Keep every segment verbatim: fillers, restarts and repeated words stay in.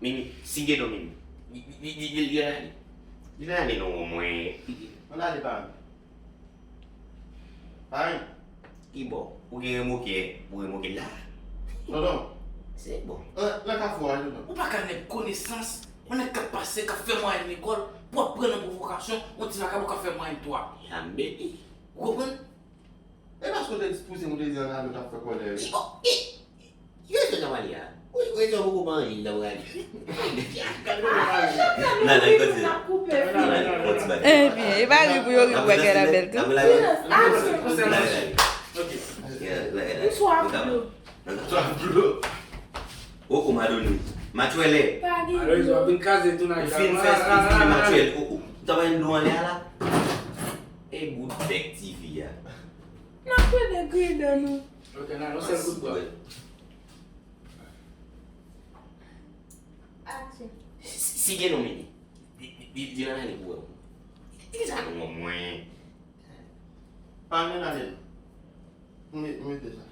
Mimi, si gen non Mimi. Li, li, li, li, li, li, li, li, non mwen. Ann ale pa. Ay. Ki bò? Ou gen remoke, ou remoke la? Tonton. Se bon. Nan, nan kafou a, tonton. Ou pa ka nèg konesans, yon nèg k ap pase, k ap fè mwayèn lekòl, pou w ap pran nan pwovokasyon, yon ti vakabon k ap fè mwayèn twa. Yanm beni. Ou konprann? E paske w te pouse m, ou te di ann ale, ou t ap fè kòlè, wi. Ki bò? Ki, ki rezon nan pale a? Ou, ou rezon poko manje, nan pale. Nan, nan, kontine. Nan, nan, kontine. Ebyen, e pa ri pou yo ri pou bagay la bèl tou. Silans, aksyon. M swaf dlo. M swaf dlo. Ou, ou, Madoni. Matwèlè. Pa gen dlo. Ou fin fè, ou fin matwèlè. Ou, ou, ou ta bay dlo anlè a la. E bout bèk T V a. N ap pede griye dan nou. Ok, nan yon sèl kout bwa. Aksyon. Si, si gen non Mimi. Di, di, di nan ane pou wè. Di sa non mwen. Pa men ale. M, m mete sa.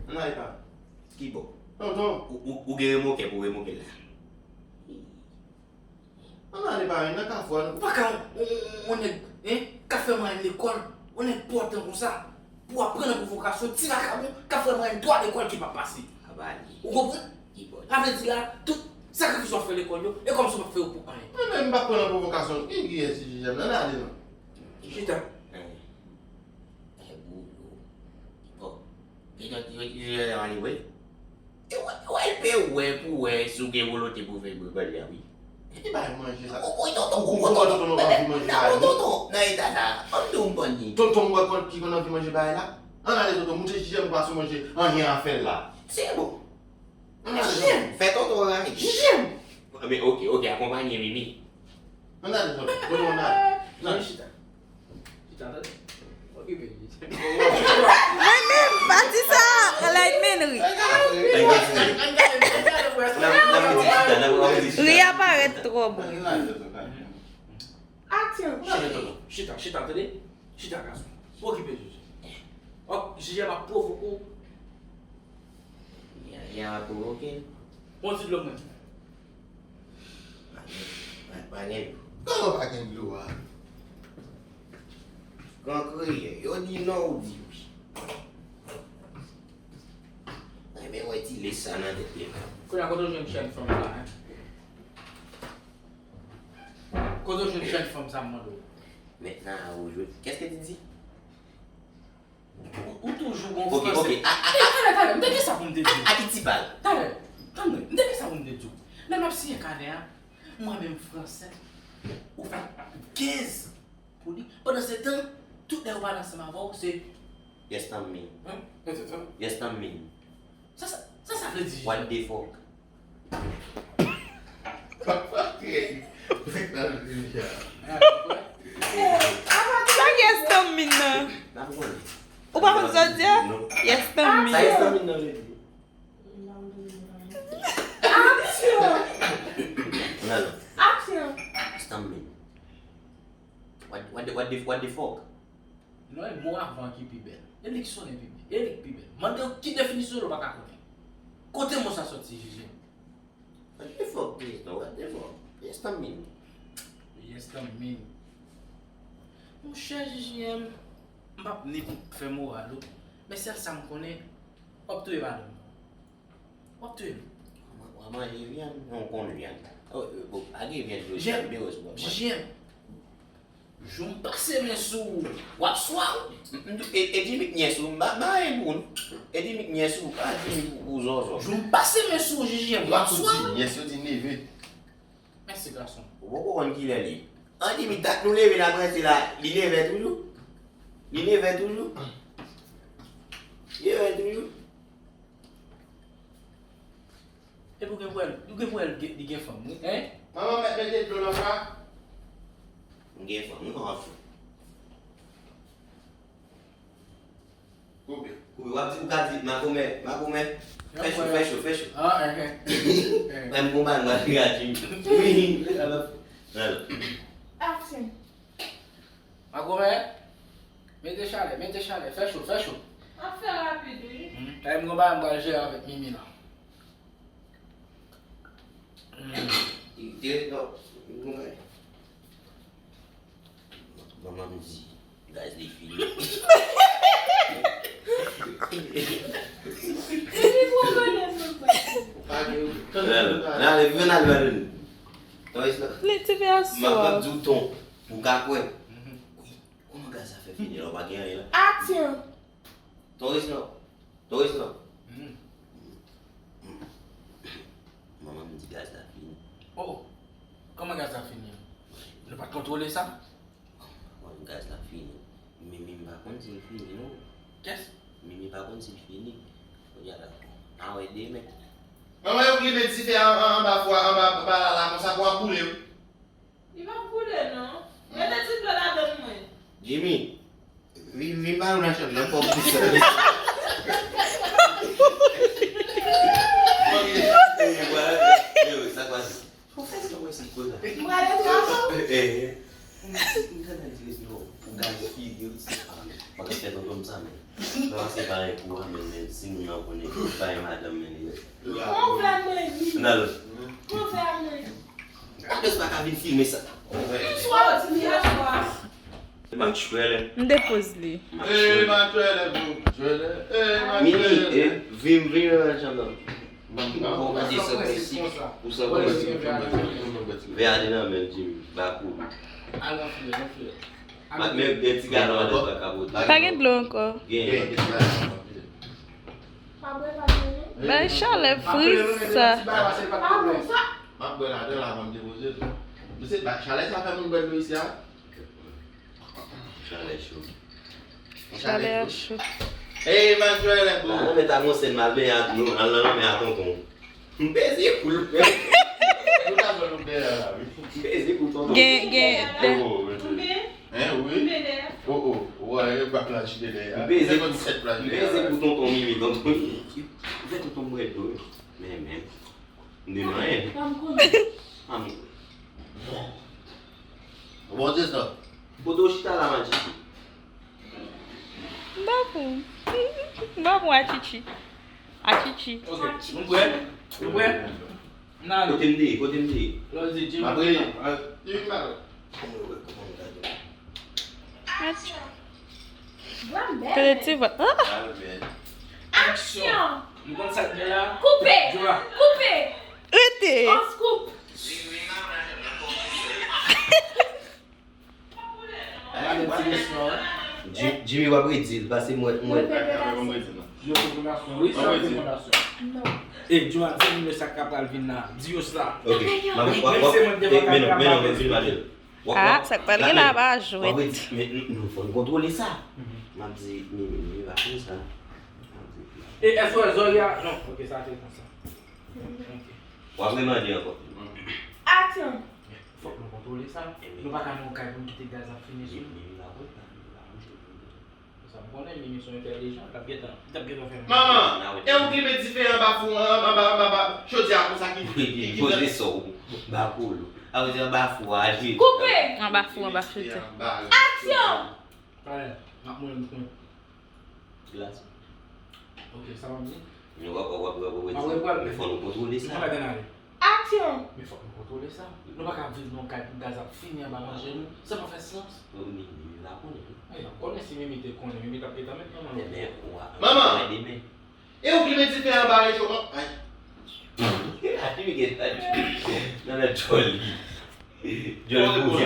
Ann ale pa. Ki bò? Tonton. Ou, ou, ou gen remoke pou remoke la. Ann ale pa, nan kafou a, nou. Ou pa ka yon, yon, yon, yon nèg, en, k ap fè mwayèn lekòl, yon nèg pòtan konsa, pou w ap pran nan pwovokasyon, ti vakabon, k ap fè mwayèn twa lekòl ki p ap pase. Ou konprann? Sa vle di la, tout sakrifis w ap fè lekòl yo, e kòmsi w p ap fè yo pou anyen. Mwen menm, m p ap pran nan pwovokasyon. Ki, kiyès ki jijè m? Ann ale non. Chita. Ay, boulo. Bon. Gen lòt, gen lòt, gen lòt, gen lòt, gen lòt. E wè, wè, l pe wè pou wè si w gen volonte pou fè bri bal la, wi. E bay manje sa. Ou, ou, tonton, ou, ou, tonton, tonton, anvi manje bay, wi. Tonton, nan eta sa, ann di w m konn li. Tonton, m wè konn ki konn anvi manje bay la. Ann ale, tonton, moute jijè m pa sou manje, anyen a fè l la. Se bon. Ann ale, tonton. Fè tonton rayi. Jijè m. Men, ok, ok, akonpanye Mimi. Ann ale, tonton. Tonton, ann ale. Nan. Chita. Chita, tande. Okipe li. Mwen menm, pati sa, anlè menn ri. Ri a parèt twò bon. Aksyon. Chita, tonton. Chita, chita, tande. Chita, gason. Okipe Jijè. Ok, Jijè m ap pwovoke w. Jijè m ap pwovoke l. Pran ti dlo mwen. Pa gen, pa, pa gen dlo. Kòman pa gen dlo a? Gran kriye, yo di non, ou di wi. Mwen renmen wè ti lès sa nan tèt li. Kounye a, kote w jwenn chèn fanm sa, en? Kote w jwenn chèn fanm sa, m mande w? Maintenant, ou jwenn. Qu'est-ce que tu dis? Ou, ou toujou gon fransè. Ok, ok. A, a, a, talè, talè, m te gen sa pou m te di w. A, a ki ti pal? Talè, tann mwen, m te gen sa pou m te di w. Lè m ap siyen kanè a, mwen menm fransè, ou fè kenz pou li. Pandan se tan, tout lè yo pale ansanm avè w, se Yes, tanmi. Hein? Yes, tanmi. Sa, sa, sa, sa vle di? What the fuck? Sa ki yes tanmin nan? Ou pa konn sa di a? Yes tanmin. Sa yes tanmin nan vle di? Aksyon! Aksyon! Yes tanmin. What, what the, what the, what the fuck? Non, e mo avan ki pi bèl. E li k sonnen pi byen. E li k pi bèl. Mande yo ki definisyon yo, yo pa ka konnen. Kote mo sa sòti, Jijè? What the fuck, please, no, what the fuck? Yes, tanmin. Yes, tanmin. Monchè, Jijè, m p ap ni pou fè moral ou, men sèl sa m konnen, w ap touye madanm. W ap touye l. W ap manje vyann, non, w konn vyann. Oh, bon, pa gen vyann tou, Jijè, Jijè, jou m pase men sou ou, w ap swa w. M, m, e, e di m k nyès ou, m pa, m pa anyen pou ou, non. E di m k nyès ou, pa di m pou, pou zòzò. Jou m pase men sou ou, Jijè, w ap swa w. Nyès yo di neve. Mèsi, gason. Ou poko konn kilè li ye. An di m dat nou leve n ap ranse la, li neve toujou. Li neve toujou. Li neve toujou. Epi ou gen pou wè l, ou gen pou wè l gen, li gen fanm, wi, en? Manman mèt mete dlo nan pla. M gen fanm, wi, manman fanm. Koupe. Koupe, w ap di, ou ka di, makomè, makomè. Fè cho, fè cho, fè cho. Ah, eh, eh. Menm konpa, m ap reyaji. Wi, alò. Alò. Aksyon. Makomè, mete chalè, mete chalè, fè cho, fè cho. Ap fè rapid, wi. Hmm, tande m gon bagay m pral jere avèk Mimi la. Hmm. Tire, non. Manman m di, gaz li fini. Li pran mwen nan sou sa. Nan, nan, vin al, vin al. Tòyis la. Li ti vè aswa. M ap di w ton, pou w ka kwè. Wi, kòman gaz la fè fini la, ou pa gen anyen la? Aksyon! Tòyis la. Tòyis la. Manman m di gaz la fini. Oh, kòman gaz la fini? Nou pa t kontwole sa? Bon, gaz la fini. Mimi m pa konn si l fini, non. Kès? Mimi pa konn si l fini. Kounye a la, n a wè demen. Manman, yo klimen dife an, an, anba fwa, anba, anba la, la, konsa pou ap boule, wi. Li p ap boule, non. Mete ti dlo ladan l, mwen. Jimmy, vin, vin ba nou nan chanm nan, fò m di sa. Ok. Yo, sa k pase? Ou fè sa, ou wè se koza. M prale travay. Eh, eh. M di, m tande di non, pou gaz fini, yo di, ah, pa ka fè tonton m sa, men. Lè w ap se parèy pou a, men, men, si moun nan konnen, bay madanm, men, li. Kòman w fè mwen di? Nan lòt. Kòman w fè mwen? Apre sa, pa ka vin filme sa. Bonswa, ti yèswa. Match trè lè. M depoze li. Match trè lè. Ey, match trè lè, bro. Trè lè. Ey, match trè lè. Mimi, eh, vin, vin nan chanm nan. Ou pa di san prensip, ou san prensip. Vè a te nan men Jimmy, bakoul. Al nan file, nan file. Mat men gen ti galon andedan kapote. Pa gen dlo ankò. Gen. Bay chalè fri sa. M ap bwè ladan l avan m depoze l. Mesye, ba, chalè sa fè moun bwè dlo isi a? Chalè cho. Chalè a cho. Ey, Emmanuel, bro. Al nan men ta gon sèn, m al benyen ak nou, al nan lanmè a tonton. M peze kou l. Nou ta jwenn nou dèyè la, wi. M peze kou tonton. Gen, gen. Oh, oh, wi. Hein, wi. Oh, oh, wè, e bak la chite dèyè. M peze, m peze kou tonton Mimi, tonton Mimi. Ou fè tonton m bwè dlo, wi. Men, men. M de manyen. Pa m konnen. Pa m konnen. Bon, Dye sa. Kote w chita la, Matiti? M pa pou. M pa pou Atiti. Atiti. Ok, nou prè? Nou prè? N ale. Kote m te ye? Kote m te ye? Lè w di Jimmy. M ap rele. Jimmy pa la. Kòman w gade? Aksyon. Kòman w gade? Gade ti vòt. Ah! Aksyon. Nou konn sa k gen la? Koupe! Koupe! Rete! On scoop! Gade ti mesye an. Ji-, Jimmy, w ap redi l, pase mwen, mwen. Yo se fondasyon, wi, sa se fondasyon. Non. E, Joan, se moun sa k ap pral vin la. Di yo sa. Ok. M ap, w ap, w ap, men non, men non, men film a jwe. W ap, w ap, ah, sa k pral gen la pa jwèt. W ap redi, men nou, nou fò n kontwole sa. M ap di, men, men, men, pa fè sa. M ap di. E, èske w wè Zoya? Non, ok, sa te konsa. Ok. W ap remande ankò. Aksyon! Fòk nou kontwole sa. Nou pa ka nan yon kay pou n kite gaz ap fini sou nou. Sa m konnen, Mimi se yon entèlijan, l t ap gentan, li t ap gentan fè m. Manman, e ou ki met dife anba fou, anba, anba, anba chodyè a konsa ki, ki, ki, ki poze sou bakoul. A vle di anba fou a, aji. Koupe! Anba fou, anba chodyè. Aksyon! Talè, m ap mouye m pran. Glas. Ok, sa w ap di? Men w ap, w ap, w ap, w ap, w ap, men fò nou kontwole sa. Aksyon! Men fòk nou kontwole sa. Nou pa ka viv nan yon kay pou gaz ap fini anba manje nou. Sa pa fè sans. Wi, wi, wi, la konnen. Ey, m konnen si Mimi te konnen, Mimi t ap gentan met manman. Manman! E ou ki met dife anba recho an? Ay. Ati mi gen sa. Nan nan djòl li. Djòl li.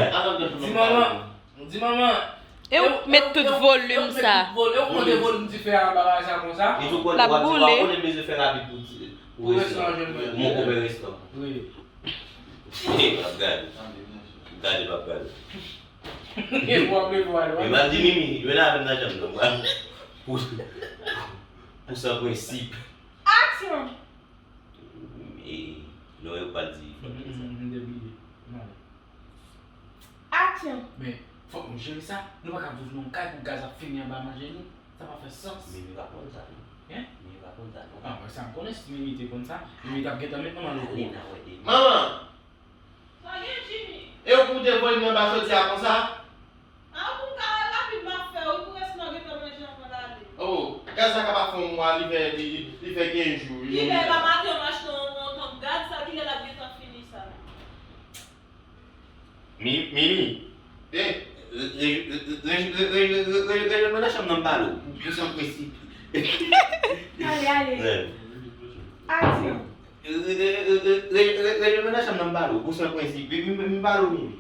Di manman. Di manman. E ou met tout volim sa. E ou monte volim dife a anba bagay sa konsa. L ap boule. Pou restoran jwenn manje. Wi. Ap gade. Gade, ap gade. E m ap di Mimi, jwenn avè m nan chanm nan. Pou, pou san prensip. Aksyon! E, non, yo pa di fòk fè sa. M te bliye. M ale. Aksyon! Men, fòk nou jere sa. Nou pa ka viv nan yon kay pou gaz ap fini anba manje nou. Sa pa fè sans. Mimi pa konn sa, non. Hein? Mimi pa konn sa, non. Ah, mwen sa m konnen, si Mimi te konn sa, Mimi t ap gentan met manman nan kou. Manman! Sa gen, Jimmy? E ou pou te voye m nan ba chodyè a konsa? A, pou m ka wè rapid m ap fè, wi, pou restoran gentan manje anvan l ale. Oh, gaz la ka pa fè yon mwa, li fè, li, li, li fè kenz jou. Kilè, pa maten, m achte yon, yon tank gaz, sa, kilè l ap gentan fini, sa? Mi- Mimi. Eh, rejwenn mwen nan chanm nan, m pale w. Pou san prensip. Ale, ale. Aksyon. Rejwenn mwen nan chanm nan, m pale w. Pou san prensip. M pale w, Mimi.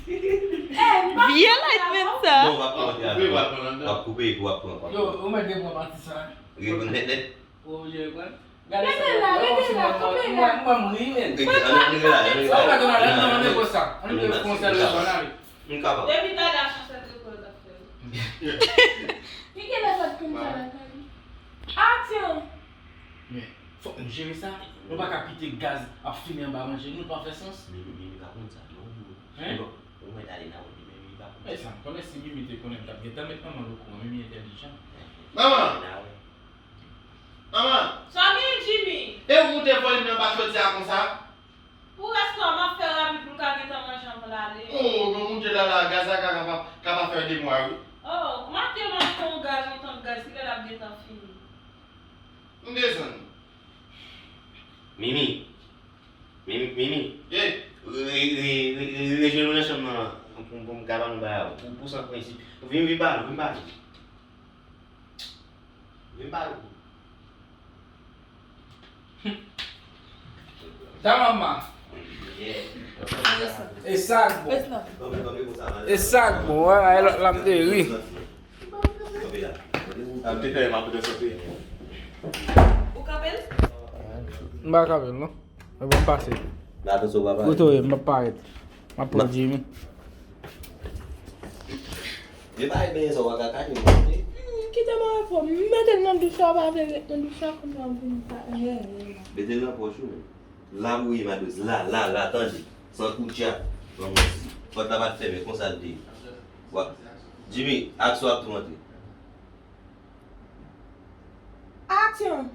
Vye light men sa. Non, w ap pran antre avè m. W ap koupe epi w ap pran. Yo, ou mèt reprann pati sa. Reprann nèt nèt. Ou oblije reprann. Gade sa. Rete la, rete la, kanpe la. Mwen, mwen, mwen ri, men. Ann rete la, ann rete la. Sa pa gen nan lè, non, ann rete sa. Ann rete fon sèl leson la, wi. M kapab. Depi talè a, fon sèl leson l ap fè. Li gen lè sa t konn sa lakay li. Aksyon! Men, fòk nou jere sa. Nou pa ka kite gaz ap fimen anba manje nou, li pa fè sans. Mimi, Mimi pa konn sa, non. Hein? Ou mèt ale nan wout li, men Mimi pa konn sa. E sa, m konnen si Mimi te konnen, m t ap gentan met manman l okouran, Mimi entèlijan. Manman! Manman! Sa w gen, Jimmy? E ou moute volim nan ba chòdyè a konsa? Pou rès tan an, m ap fè rapid pou l ka gentan manje anvan l ale. Oh, non, mon Dye, la, la, gaz la ka, ka, ka pa fè de mwa, wi. Oh, maten m ap fè yon gaz, yon tank gaz, kilè l ap gentan fini? M desann. Mimi. Mimi, Mimi. Ye. Re- re- re- re- Rejwenn mwen nan chanm nan pou pou m ka ba nou bagay pou pou san prensip. Vin, vin ba nou, vin ba nou. Vin ba nou. Ta manman. E sa k bon. E sa k bon, wè, ay lòt la m te ri. Ou kanpe l? M pa kanpe l, non. Mwen bon pase. Gade sou papa. Kote w ye? M ap parèt. M ap pran Jimmy. Yo pa benyen sa w pa ka kache, non. Hmm, kite m avè w. Mete l nan douch la, w pa vle ret nan douch la, kounye a w vin pa. Mete l nan pòch ou, men. La pou ye, madoz. La, la, la, tande. San koutya. Manman si. Pòt la pa t fèmen, konsa l te ye. Wa- Jimmy, aksyon ap tou antre. Aksyon!